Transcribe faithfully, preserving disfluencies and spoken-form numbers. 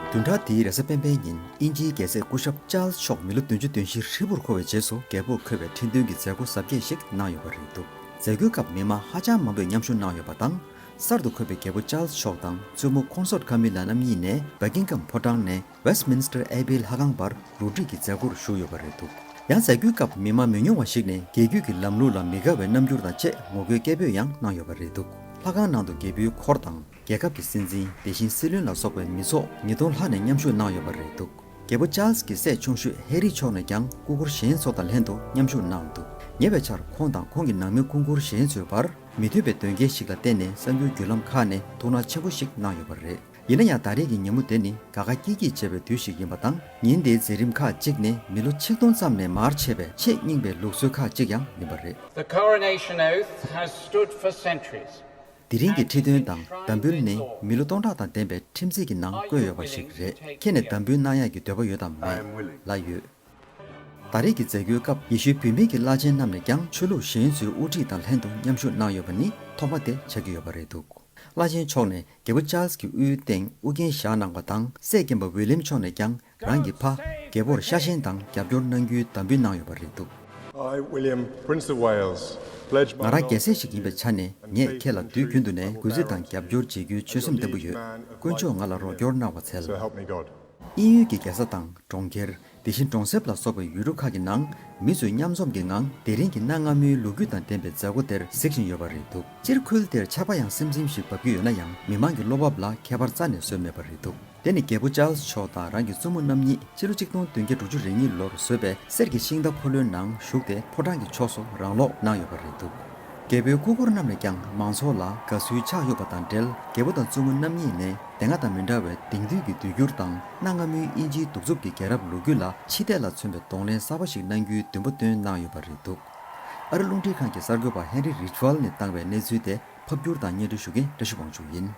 བདུན་ཕྲག་འདིའི་རེས་གཟའ་སྤེན་པའི་ཉིན་དབྱིན་ཇིའི་རྒྱལ་སྲས་སྐུ་ཞབས་ཅཱལ་སི་མཆོག་མི་ལོ་བདུན་ཅུ་དོན་བཞི་ཧྲིལ་པོར་འཁོར་བའི་རྗེས་སུ་རྒྱལ་པོར་འཁོད་པའི་ཁྲི་འདོན་གྱི་མཛད་སྒོ་གཟབ་རྒྱས་ཤིག་གནང་ཡོད་པ་རེད་འདུག་མཛད་སྒོའི་སྐབས་མི་མང་ཧ་ཅང་མང་པོས་མཉམ་ཞུགས་གནང་ཡོད་པ་དང་། གསར་དུ་འཁོད་པའི་རྒྱལ་པོ་ཅཱལ་སི་མཆོག་དང་བཙུན་མོ་ཀོན་སོར་ཀ་མི་ལ་རྣམ་གཉིས་ནས་བྷ་ཀིང་ཧམ་ཕོ་བྲང་ནས་Westminster Abbey ལྷ་ཁང་བར་རོགས་སྒྲིག་གི་མཛད་སྒོར་ཞུགས་ཡོད་པ་རེད་འདུག་ཡང་མཛད་སྒོའི་སྐབས་མི་མང་མི་ཉུང་བ་ཞིག་ནས་རྒྱལ་རྒྱུད་ཀྱི་ལམ་ལུགས་ལ་མི་དགའ་བའི་རྣམ་འགྱུར་དང་བཅས་ངོ་རྒོལ་སྐད་འབོད་ཡང་གནང་ཡོད་པ་རེད་འདུག་ལྷ་ཁང་ནང་དུ་རྒྱལ་པོའི་འཁོར་དང་། རྒྱལ་ཁབ་ཀྱི་སྲིད་འཛིན། དེ་བཞིན་སྲིད་བློན་ལ་སོགས་པའི་མི་ཚོགས་ཉིས་སྟོང་ལྷག་ནས་མཉམ་ཞུགས་གནང་ཡོད་པ་རེད་འདུག་རྒྱལ་པོ་ཅཱལ་སི་གི་སྲས་ཆུང་ཤོས་ཧེ་རི་མཆོག་ནས་ཀྱང་སྐུ་འཁོར་གཞན་ཚོ་དང་ལྷན་དུ་མཉམ་ཞུགས་གནང་འདུག་ཉེ་བའི་ཆར་ཁོང་དང་ཁོང་གི་ནང་མི་སྐུ་འཁོར་གཞན་ཚོའི་བར་མི་མཐུན་པའི་དོན་རྐྱེན་ཞིག་ལ་བརྟེན་ནས་གསར་འགྱུར་བརྒྱུད་ལམ་ཁག་ནས་ཐུགས་སྣང་ཆེན་པོ་ཞིག་གནང་ཡོད་པ་རེད། ཡིན་ན་ཡང་ད་རེས་ཀྱི་ཉིན་མོ་དེ་ནི་དགའ་དགའ་སྐྱིད་སྐྱིད་བྱེད་པའི་དུས་ཤིག་ཡིན་པ་དང་། ཉིན་དེའི་མཛད་རིམ་ཁག་ཅིག་ནས་མི་ལོ་ཆིག་སྟོང་ཙམ་ནས་མར་མཆེད་པའི་ཆེས་རྙིང་པའི་ལུགས་སྲོལ་ཁག་ཅིག་ཡང་ཡིན་པ་རེད། The coronation oath has stood for centuries. དེ་རིང་གི་ཁྲི་འདོན་དང་འདམ་བུལ་ནི་མི་ལོ་སྟོང་ཕྲག་དང་ལྡན་པའི་ཁྲིམས་སྲིད་ཀྱི་ནང་བཀོད་ཡོད་པ་ཞིག་རེད། ཁྱེད་ནས་འདམ་བུལ་གནང་ཡག་གི་འདོད་པ་ཡོད་དམ་མེད་ལ་ཡོད། ད་རེས་ཀྱི་མཛད་སྒོའི་སྐབས་ཡེ་ཤུའི་བུད་མེད་ཀྱི་བླ་ཆེན་རྣམས་ནས་ཀྱང་ཆོས་ལུགས་གཞན་ཚོའི་དབུ་ཁྲིད་དང་ལྷན་དུ་མཉམ་ཞུགས་གནང་ཡོད་པ་ནི་ཐོག་མ་དེ་ཆགས་ཀྱི་ཡོད་པ་རེད་འདུག་བླ་ཆེན་མཆོག་ནས་རྒྱལ་པོ་ཅཱལ་སི་གི་དབུའི་སྟེང་དབུ་རྒྱན་བཞག་གནང་བ་དང་། སྲས་རྒན་པ་ཝི་ལིམ་མཆོག་ནས་ཀྱང་རང་གི་ཕ་རྒྱལ་པོར་ཤ་ཞེན་དང་རྒྱབ་སྐྱོར་གནང་རྒྱུའི་དམ་འབུལ་གནང་ཡོད་པ་རེད་འདུག I, William, Prince of Wales, pledge my ང་རང་རྒྱལ་སྲས་ཤིག་ཡིན་པའི་ཆ་ནས། ངས་ཁྱེད་ལ་དུས་རྒྱུན་དུ་ནས་གུས་བརྩི་དང་རྒྱབ་སྐྱོར་བྱེད་རྒྱུའི་ཆོད་སེམས་བརྟན་པོ་ཡོད། དཀོན་མཆོག་ང་ལ་རོགས་སྐྱོར་གནང་བར་འཚལ། So help me God. དབྱིན་ཡུལ་གྱི་རྒྱལ་ས་དང་གྲོང་ཁྱེར། དེ་བཞིན་གྲོང་གསེབ་ལ་སོགས་པའི་ཡུལ་གྲུ་ཁག་གི་ནང་མི་ཚོས་མཉམ་འཛོམས་ཀྱི་ངང་དེ་རིང་གི་གནའ་སྔ་མོའི་ལོ་རྒྱུས་དང་ལྡན་པའི་མཛད་སྒོ་དེར་གཟིགས་བཞིན་ཡོད་པ་རེད་འདུག་སྤྱིར་ཁུལ་དེར་ཆར་པ་ཡང་སིམ་སིམ་ཞིག་འབབ་ཀྱི་ཡོད་ན་ཡང་། མི་མང་གི་བློ་འབབ་ལ་ཁྱད་པར་རྩ་ནས་བཟོས་མེད་པ་རེད་འདུག་དེ་ནི་རྒྱལ་པོ་ཅཱལ་སི་མཆོག་དང་རང་གི་བཙུན་མོ་རྣམ་གཉིས་ཕྱི་ལོ་ཆིག་སྟོང་བདུན་བརྒྱ་དྲུག་ཅུ་རེ་གཉིས་ལོར་བཟོས་པའི་གསེར་གྱི་ཤིང་རྟ་འཁོར་ལོའི་ནང་ཞུགས་ཏེ་ཕོ་བྲང་གི་ཕྱོགས་སུ་རང་སློག་གནང་ཡོད་པ་རེད་འདུག་རྒྱལ་པོའི་སྐུ་འཁོར་རྣམས་ནས་ཀྱང་མང་ཚོགས་ལ་དགའ་བསུའི་ཕྱག་གཡོགས་པ་དང་འབྲེལ། རྒྱལ་པོ་དང་བཙུན་མོ་རྣམ་གཉིས་ནས་དེ་སྔ་དང་མི་འདྲ་བའི་དེང་དུས་ཀྱི་དུས་འགྱུར་དང་། གནའ་སྔ་མོའི་དབྱིན་ཇིའི་གདུག་རྩུབ་ཀྱི་རྒྱལ་རབས་ལོ་རྒྱུས་ལ་ཕྱི་བལྟས་ལ་མཚོན་པའི་གདོང་ལེན་གསར་པ་ཞིག་གནང་རྒྱུའི་འདུན་པ་བཏོན་གནང་ཡོད་པ་རེད་འདུག་ཨ་རི་རླུང་འཕྲིན་ཁང་གི་གསར་འགོད་པ་ཧེན་རི་རིཇ་ཝལ་ནས་བཏང་བའི་གནས་ཚུལ་དེ་ཕབ་སྒྱུར་དང་སྙན་སྒྲོན་ཞུ་མཁན་བཀྲ་ཤིས་དབང་ཕྱུག་ཡིན།